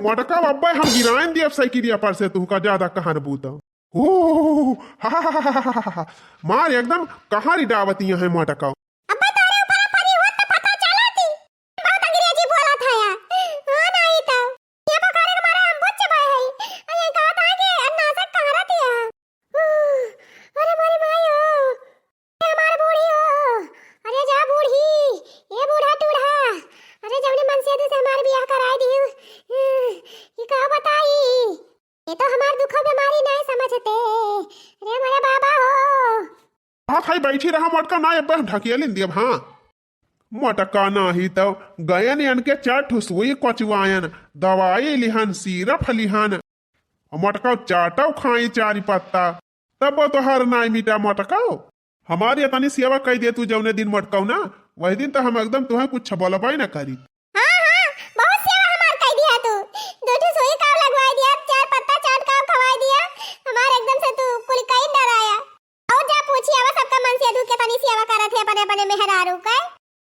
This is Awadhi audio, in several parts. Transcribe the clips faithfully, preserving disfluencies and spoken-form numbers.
मोटका अब्बे हम गिराइन दियब साइकिलिया पर से, तुहका ज्यादा कहरबू त। ओ, हा, हा, हा। मार एकदम कहारी डावतिया है मोटका। अब्बे तोरे ऊपर परी होत त पता चलती। बहुत अंग्रेजी बोलत है यार। हाँ, नहीं तो। ये बोखार के मारे हम बुच्च भाई है। अरे, कहा था कि अन्ना से कहा रहती है। अरे, मोरी माई हो। अरे, हमार बूढ़ी हो। अरे, जा बूढ़ी। ये बूढ़ा टूढ़ा। अरे, जौने मनसेधू से हमार बियाह कराए दियो। ये का बताई? ये तो हमार दुखो बीमारी नहीं समझते। अरे, मोरे बाबा हो। हाँ भाई, बैठी रहा मोटका, ना अब्बे हम ढकेलिन दियब, हाँ। मोटका नाही तउ गयन एनके चार ठो सुई कोचवायन, दवाई लिहन, सिरप लिहन। मोटका चाटउ खाई चारी पत्ता, तब्बो तोहार नाई मिटा मोटका। हमार एतनी सेवा कइ दे तू जौने दिन मोटका ना, वही दिन त हम एकदम तुहें कुछ बोलबइ न करी। हाँ, हाँ, बहुत सेवा हमार कइ दिहा तू। दू ठो सुई काव लगवाइ दिया, चार पत्ता चाट काव खवाइ दिया, हमार एकदम से तू कुल कइन डराया। अउर जा पूछी आवा सबका मनसेधू के तनी सेवा करत है अपने अपने मेहरारू के।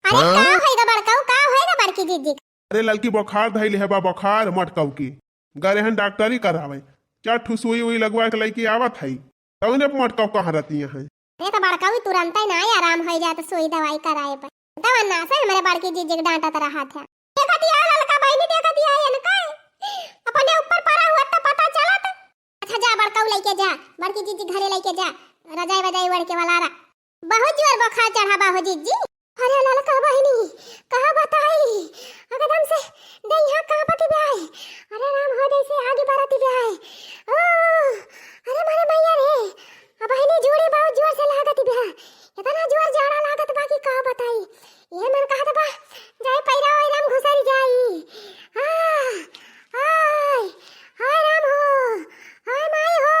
अरे हाँ? का होइगा बड़काऊ, का होइगा बड़की जिज्जी? अरे ललकी बोखार धइले है बा, बोखार मोटकाऊ की। गरे हन डॉक्टरी करावे, चार ठो सुई उई लगवा के लइके आवत है, तउने मोटकाऊ कहाँ रहती है। अरे तो बड़काऊ तुरंत ही ना आराम हो जात सुई दवाई कराए पर। तब अन्ना से हमरे बड़की जिज्जी के डांटत रहत है। देखत या ललका बहिनी, देखत या इनका। अपने ऊपर परा हुआ त पता चलत। अच्छा जा बड़काऊ लइके जा, बड़की जिज्जी घरे लइके जा, रजाई वजाई ओढ़ के वाला रा। बहुत जोर बोखार चढ़ा बा हो जिज्जी। अरे ललका बहिनी, का बताई, एकदम से देहिया कांपत बा। अरे राम हो, जैसे आगी बरत बा। ओ, अरे मारे मैया रे, अब बहिनी जोड़ी बहुत जोर से लागत बा। इतना जोर जाड़ा लागत बा कि का बताई। ये मन कहत बा, जाए पैरा वैरा में घुसर जाई। आ, आय, हाय राम हो, हाय माई हो।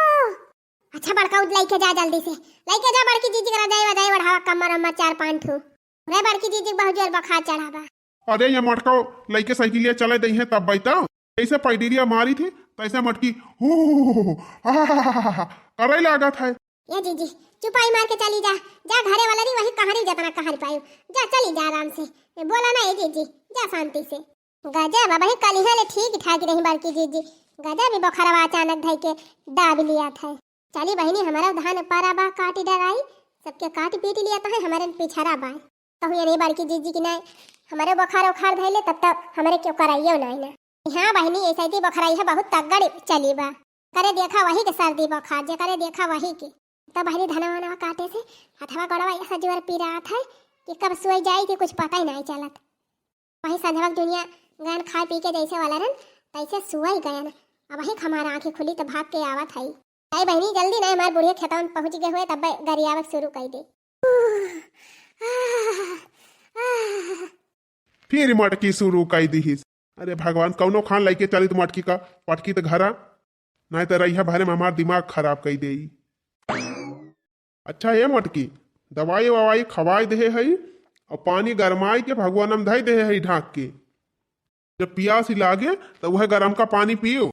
अच्छा बड़काऊ लइके जा जल्दी से, लइके जा बड़की जिज्जी के रजाई वजाई ओढ़ावा कम्मर अम्मर चार पाँच ठो। रे बड़की जिज्जी के बहुत जोर बोखार चढ़ा बा। अरे ये मोटकाऊ लइके साइकिलिया चले दइहे तब बैठा। जैसे पैडिरिया मारी थी तैसे मोटकी हू, हू, हू, हू, हा, हा, हा, हा, हा, करे लागत है। ये जिज्जी चुपाई मार के चली जा, जा घरे वाला रही वही कहारी जतना कहारी पायू, जा चली जा आराम से, बोला ना ये जिज्जी, जा शांति से। गजब, अबही कलिहा ले ठीक ठाक रही बड़की जिज्जी, गजब ई बोखरवा अचानक धइ के दाब लिया था। चली बहिनी, हमारा धान पारा बा, काटी डराई, सबके काट पीट लिया था, हमारे पिछरा बा। कहूँ ये नहीं बड़की जिज्जी की नहीं, हमारे बोखार उखार धइले तब तक हमारे क्यों कराइयो नहीं ना। हाँ बहिनी, ऐसे ही बोखराई है बहुत तगड़ चली बा। करे देखा वही के सर्दी बोखार, जे करे देखा वही के। तब बहिनी धनवा वनवा काटे से हथवा गोड़वा ऐसा जोर पीरात है कि कब सोई जाई कि कुछ पता ही नहीं चलत। वही संझवा के दुनिया गन खाए पी के जैसे वाला रन, तैसे सुअई गयन। अब वही हमारा आँखें खुली तो भाग के आवत हई। आई बहिनी, जल्दी नहीं, हमार बुढ़िया खेतवन पहुँच गए हुए, तब गरियावक शुरू कर दे। फिर मटकी शुरू कर दीहिस। अरे भगवान, कौनो खान लइके चली तो मटकी का, पटकी तो घरा, नहीं तो रहिया भरे में हमार दिमाग खराब कर देई। अच्छा ए मटकी, दवाई ववाई खवाई देहे हई और पानी गरमाई के भगवान में धई देहे हई ढाक के। जब पियास ही लागे तो वह गरम का पानी पियो।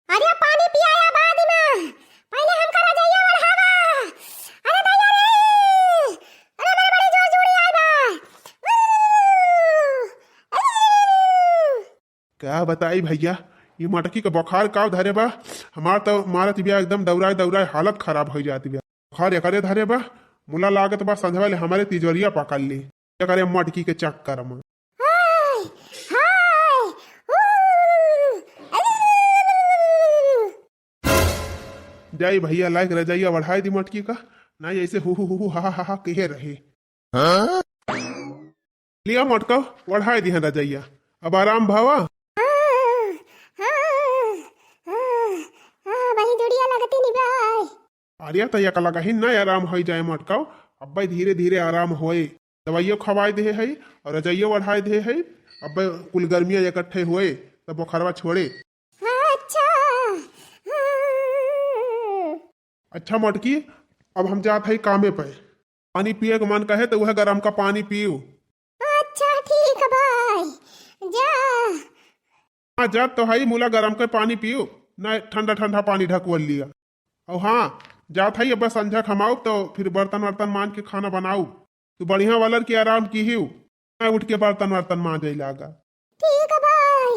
अरे पानी पियाया बाद में, पहले हमका रजैया ओढ़ावा। अरे दैया रे, अरे बड़े बड़े जोर जोड़ी आए बा। का बताई भैया, ये मटकी का बुखार का धरे बा, हमार तो मारत बिया एकदम दौड़ाए दौड़ाए हालत खराब हो जाती बिया। बुखार एकरे धरे बा, मुला लागत बा संझवा ले हमारे तिजोरिया पकड़ ली, एकरे मटकी के चक्कर में। हाय, हाय, ऊ, अरे। जाई भैया, लाइक रजैया बढ़ाई दी मटकी का, नहीं ऐसे हु हु हु हु हा हा हा हा कहे रहे। हाँ? लिया मटका, ओढ़ाए दिहन रजैया, अब आराम भावा। हाँ, हाँ, हाँ, हाँ, वही जुड़िया लगती निभाए। अरे त एक लगही न आराम होई जाए मटका, अब्बे धीरे धीरे आराम होए। दवाइयो खवाए देहे हई और रजैयो ओढ़ाए देहे हई, अब्बे कुल गर्मिया इकट्ठे होए त बोखरवा छोड़े। अच्छा, हाँ। अच्छा मटकी, अब हम जात हई कामे पे। पानी पिए के मन कहे तो वह गरम का पानी पीऊ। अच्छा ठीक भाई, जा। हाँ, जात तो हई, मुला गरम के पानी पीऊ, ना ठंडा ठंडा पानी ढकवल लिया। और हाँ, जात हई, अब संझा खमाऊ तो फिर बर्तन वर्तन मांज के खाना बनाऊ। तू बढ़िया वालर के आराम की ही। मैं उठ के बर्तन वर्तन मांजे लागा। ठीक है भाई,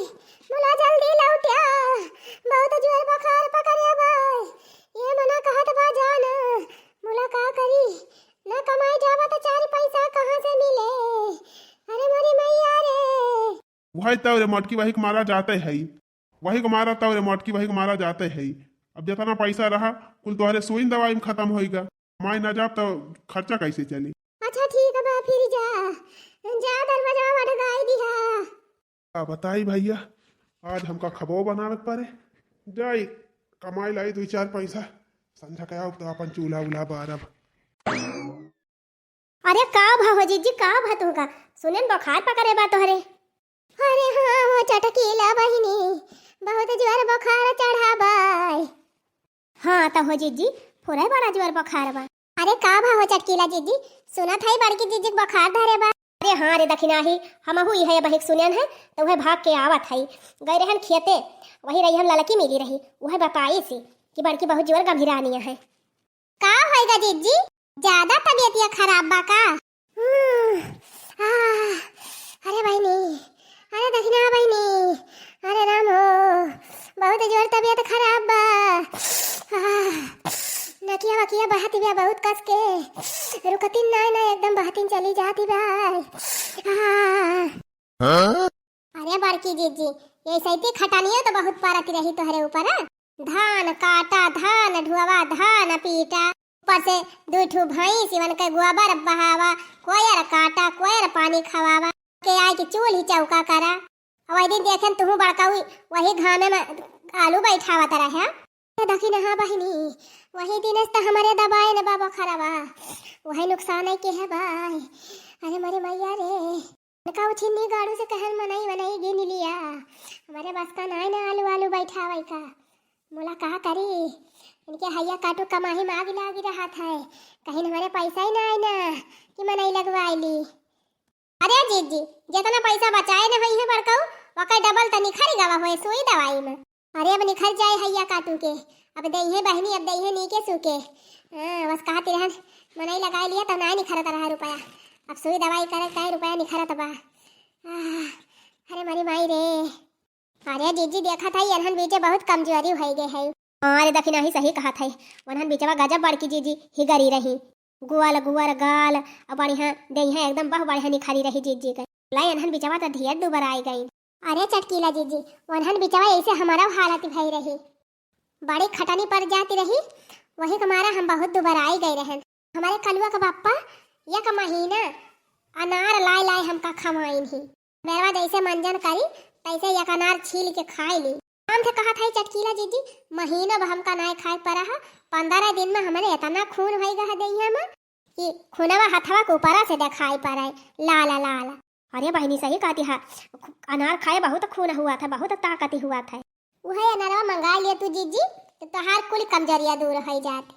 मुला जल्दी लौटिया, बहुत जोर बुखार पकड़े भाई। ये मना कहत बा जाना, मुला का करी, ना कमाई जावा तो चार पैसा कहाँ से मिले? अरे मोरी मैया रे। वही तौरे मोटकी वही के मारा जाते है, वही के मारा तौरे मोटकी वही के मारा जाते है। अब जितना पैसा रहा कुल तोहरे सुई दवाई में खत्म होइगा। कमाई ना जाब तो खर्चा कैसे चली? अच्छा ठीक बा, फिर जा, जा दरवाजा वटगाई दिहा। का बताई भैया, आज हमका खबो बनावे के पड़े। जाई कमाई लाई दुई चार पैसा, संझा के आउब तो अपन चूल्हा उल्हा बारब। अरे का भा हो जीजी, का भा तुहका? सुनेन बुखार पकड़े बा तोहरे। अरे हाँ हो चटकीला बहिनी, बहुत जोर बुखार चढ़ा बाय। हाँ त हो जीजी, फुरे बड़ा जोर बुखार बा। अरे का भा हो चटकीला जीजी, सुनत है बड़की जीजी के बुखार धरे बा। अरे हाँ रे दखिनाही, हमहू इहे बहिक सुनेन है, त उहे भाग के आवत है। गई रहन खेते, वही रही हम ललकी मिली रही, उहे बताई सी कि बड़की बहुत जोर गंभीरानिया है। का होइगा जीजी, ज्यादा तबीयतिया खराब बा का? हम्म, आह, अरे बहिनी, अरे दखिना बहिनी, अरे राम हो, बहुत जोर तबीयत खराब बा। आह, नकिया वकिया बहती बा बहुत कस के, रुकती ना ना, एकदम बहती चली जाती बा। आह। अरे बड़की जीजी, ये सैती खटानिया तो बहुत परत रही तोहरे ऊपर, हाँ? धान काटा, धान ढुआवा, धान पीटा, ऊपर से दुई ठू भैंस इवन के गोबर बहावा, कोयर काटा, कोयर पानी खवावा, के आए के चूल्ही चौका करा। और वही दिन देखेन तुहू बड़काऊ वही घामे में आलू बैठावत रहे। ए दखिनहा बहिनी, वही दिन से तो हमारे दबाए न बाबा खराबा, वही नुकसान है के है भाई। अरे मरे मैया रे, इनका उछिन्नी गाड़ू से कहन मनई वनई गिन लिया। हमारे बस का नाय ना आलू आलू बैठावे का। मोला का करी, इनके हैया काटू कमाही में आग लागी रहत है, कहीं हमारे पैसा ही ना आए ना कि मनई लगवाए ली। अरे जीजी, जितना पैसा बचाए न होई है बड़काऊ, वकर डबल त निखरी गवा होए सुई दवाई में। अरे अब निखर जाए हैया काटू के, अब देइहे बहिनी, अब देइहे नीके सूके। हाँ, बस कहती रहन, मनई लगाए लिया तब नाय निखरत रहा रुपया, अब सुई दवाई करे का रुपया निखरत बा। आह, अरे मरी माई रे। अरे जीजी, देखत है, एनहन बीचे बहुत कमजोरी होइ गए है। हाँ रे, दखिनाही सही कहत है, वनहन बीचवा गजब बड़की जीजी हिगरी रही। गुअल गुअर गाल, अब बढ़िया देइहे एकदम बहु बढ़िया निखरी रही जीजी के। लाई एनहन बीचवा त ढेर दुबराई गई। अरे चटकीला जीजी, वनहन बीचवा ऐसे हमारा हालत भई रही, बड़ी खटनी पड़ जाती रही, वही के मारा हम बहुत दुबराई गए रहन। हमारे कलुआ के बापा एक महीना अनार लाए लाए हमका खवाइन ही। मेरवा जैसे मंजन करी, तैसे एक अनार छील के खाए ली। हम थे कहत है चटकीला जीजी, महीना भर हमका नाय खाए पड़ा है, पंद्रह दिन में हमरे इतना खून होई गया है देहिया में कि खूनवा हथवा के ऊपरा से दिखाई पड़े, लाल लाल। अरे बहिनी सही कहती है, अनार खाए बहुत खून हुआ था, बहुत ताकत हुआ था। उहे अनरवा मंगा लिए तू जीजी, तो तोहार कुल कमजोरिया दूर होई जात।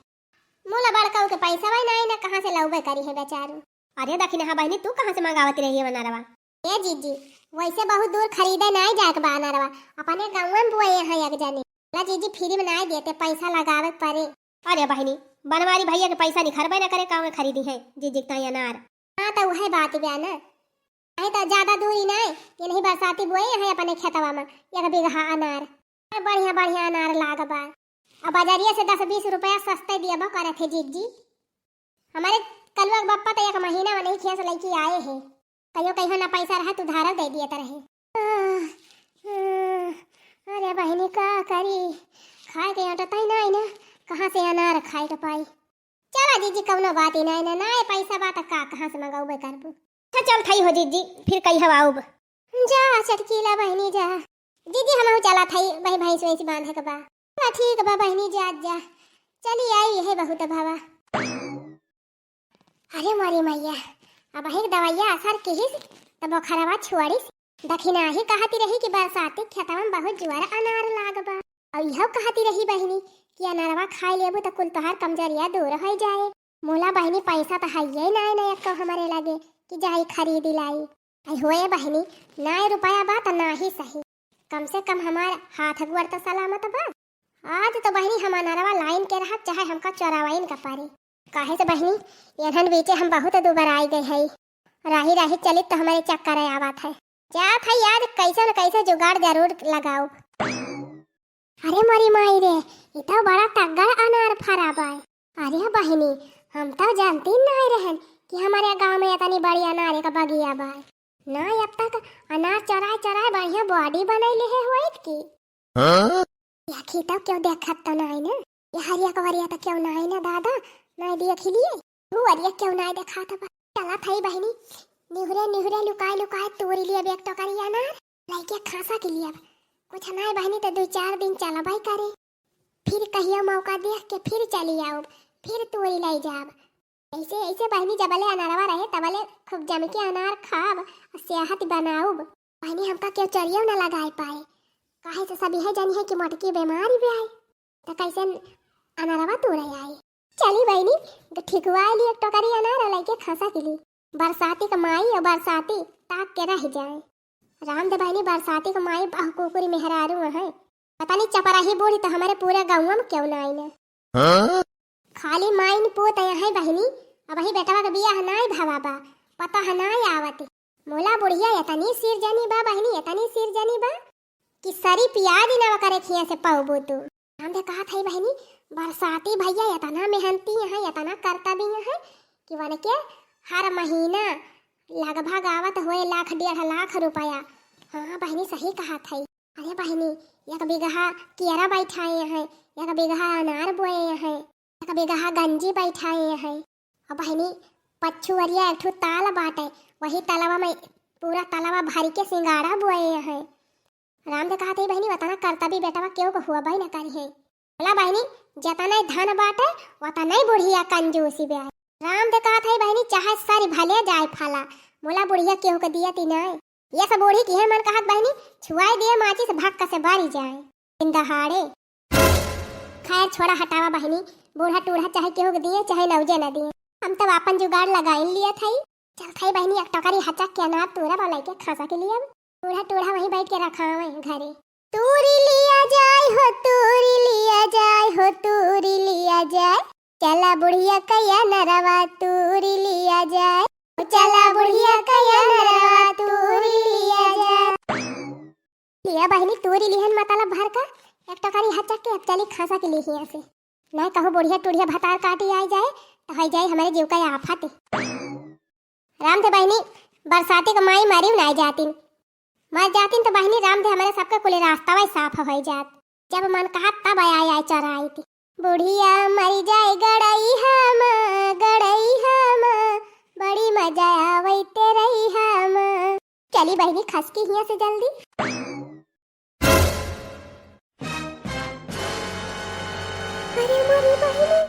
मोला बड़काऊ के पैसा भाई नाई ना, कहाँ से लौबे करी है बेचारू। अरे दखिनहा बहिनी, तू कहाँ से मंगावत रही है अनरवा? ए जीजी, वैसे बहुत दूर खरीदे नाई जाए के बा अनरवा, अपने गाँव में बोए हैं एक जने। ला जीजी, फ्री में नाई देते, पैसा लगावे के पड़े। अरे बहिनी, बनवारी भैया के पैसा निखरबे न करे, कावे खरीदी है जीजी के ताई अनार। हाँ, तो वही बात बा ना, नहीं तो ज्यादा दूरी नाई, ये नहीं बरसाती बोए हैं अपने खेतवा में एक बीघा अनार। बढ़िया बढ़िया अनार लाग बा। अब बाजारिया से दस बीस रुपया सस्ते दिया बा करे थे जीजी। हमारे कलुआ के बप्पा तो एक महीना में नहीं खेस लैके आए हैं। कहियो कहियो ना पैसा रहे तो उधार दे दिए तो रहे। अरे बहिनी का करी, खाए के अटत ही ना, ना कहाँ से अनार खाए के पाई। चला जीजी, कौनो बात ही ना, ना, ना पैसा बा त का, कहाँ से मंगाऊबे करबू। अच्छा चल थई हो जीजी, फिर कहिया आऊब। जा चटकीला बहिनी जा। जीजी हमहू चला थई, बही भैंस वैंस बांधे के बा। चला ठीक बा बहिनी, जा जा। चली आई, यही बहुत भवा। अरे मोरी मैया, अब एक दवाइया असर किहिस, त बोखरवा छोड़िस। दखिनाही कहती रही कि बरसाती खेतवा में बहुत जुआर अनार लाग बा। और इहो कहती रही बहिनी कि अनारवा खाए लेबू त कुल तोहार कमजोरिया दूर हो जाए। मोला बहिनी पैसा त हइये नाय ना एको हमरे लगे कि जाई खरीद लाई। आई होए बहिनी, नाय रुपया बा त ना ही सही, कम से कम हमार हाथ गोड़ त सलामत बा। आज तो बहिनी हम अनरवा लाइन के रहब, चाहे हमका चोरावाइन का पारी। काहे से बहिनी, एनहन बीचे हम बहुत दुबराई गए हई। राही राही चली तो हमरे चक्कर आवत है। जात है यार, कैसे न कैसे जुगाड़ जरूर लगाउब। अरे मोरी माई रे, ई तो बड़ा तगड़ अनार फरा बाय। अरे बहिनी, हम तो जानती नाहीं रहन कि हमरे गाँव में इतनी बड़ी अनार के बगिया बाय। ना, अब तक अनार चोराए चोराए बढ़िया body बनाई लेहे होइत की। हाँ? देखी तो केउ देखत तो नाहीं ना, ये हरिया कवरिया तो केउ नाहीं ना दादा, नाहीं देखी लिए। तू अरिया केउ नाहीं देखात बा। चलत हई बहिनी, निहुरे निहुरे लुकाए लुकाए तोरी लियब एक टोकरी अनार, लइके खासा के लियब। कुछ नाहीं बहिनी तो दुइ चार दिन चलबै करे, फिर कहियो मौका देख के फिर चली आउब, फिर तोरी लै जाब। ऐसे ऐसे बहिनी जबले अनारवा रहे तबले खूब जम के अनार खाब और सेहत बनाउब। बहिनी हमका केउ चोरियो न लगाए पाए, काहे से सब यह जानी है कि मोटकी बीमारी भी आई, तो कैसे अनारवा तोरे आई। चली बहिनी, ठिकवाए ली एक टोकरी अनार और लइके खासा के ली। बरसाती का माई और बरसाती ताक के रह जाए। राम दे बहिनी, बरसाती का माई बहु कुकुरी मेहरारू है। पता नहीं चपराही बूढ़ी तो हमरे पूरे गाँव में केउ नाहीं ना। हाँ? खाली माइन पूत यहाँ बहिनी, अबही बेटवा के बियाह नाहीं भवा बा, पता है नाहीं आवत। मोला बुढ़िया इतनी सिरजनी बा बहिनी, इतनी सिरजनी बा कि सरी पियाज ना करे खिया से पाउबू तू। हम तो कहत हई बहिनी, बरसाती भैया इतना मेहनती हैं, इतना करतबी हैं कि वनके हर महीना लगभग आवत होए लाख डेढ़ लाख रुपया। हाँ बहिनी, सही कहत हई। अरे बहिनी, एक बीघा केरा बैठाए हैं, एक बीघा अनार बोए हैं, एक बीघा गंजी बैठाए हैं। और बहिनी, पच्छुअरिया एक ठो ताल बाटे, वही तलवा में पूरा तलवा भर के सिंगाड़ा बोए हैं। राम दे कहत हई बहिनी, वतना करतबी बेटवा केहू के हुआ बही न करी है। बोला बहिनी, जतने धन बाटे, वतने बुढ़िया कंजूसी बे। राम दे कहत हई बहिनी, चाहे सरी भले जाए फला, मोला बुढ़िया केहू के दिया ती नाय। ये सब बूढ़ी की है मन कहत बहिनी, छुआए दिए माचिस भक्क से बारी जाए। दिन दहाड़े। खैर छोड़ा, हटावा बहिनी, बूढ़ा टूढ़ा चाहे केहू के दिए, चाहे नौजे न दिए, हम तब आपन जुगाड़ लगाइन लिया थई। चल थई बहिनी, एक टोकरी हचक के अनार तूरा बा लइके खासा के लिए। बूढ़ा टूढ़ा वहीं बैठ के रखावे घरे। तूरी लिया जाए हो, तूरी लिया जाए हो, तूरी लिया जाए। चला बुढ़िया कया नरवा तूरी लिया जाए। चला बुढ़िया कया नरवा तूरी लिया जाए। लिया बहिनी, तूरी लिहन मतलब भर का एक टोकरी हचक के, अब चली खासा के लिए हिया से। नहीं कहूँ बुढ़िया टूढ़िया भतार काटी आई जाए, तो हो जाए हमारे जीव का आफत। राम दे बहिनी, बरसाती के माई मारी नाय जातिन, मर जातिन तो बहिनी राम दे हमारे सबके कुल रास्ता वही साफ हो जात। जब मन कहा तब आय आय चराई थी। बुढ़िया मरी जाए गड़ई हम, गड़ई हम, बड़ी मजा आवई तेरई हम। चली बहिनी खसकी हिया से जल्दी। अरे मोरी बहिनी,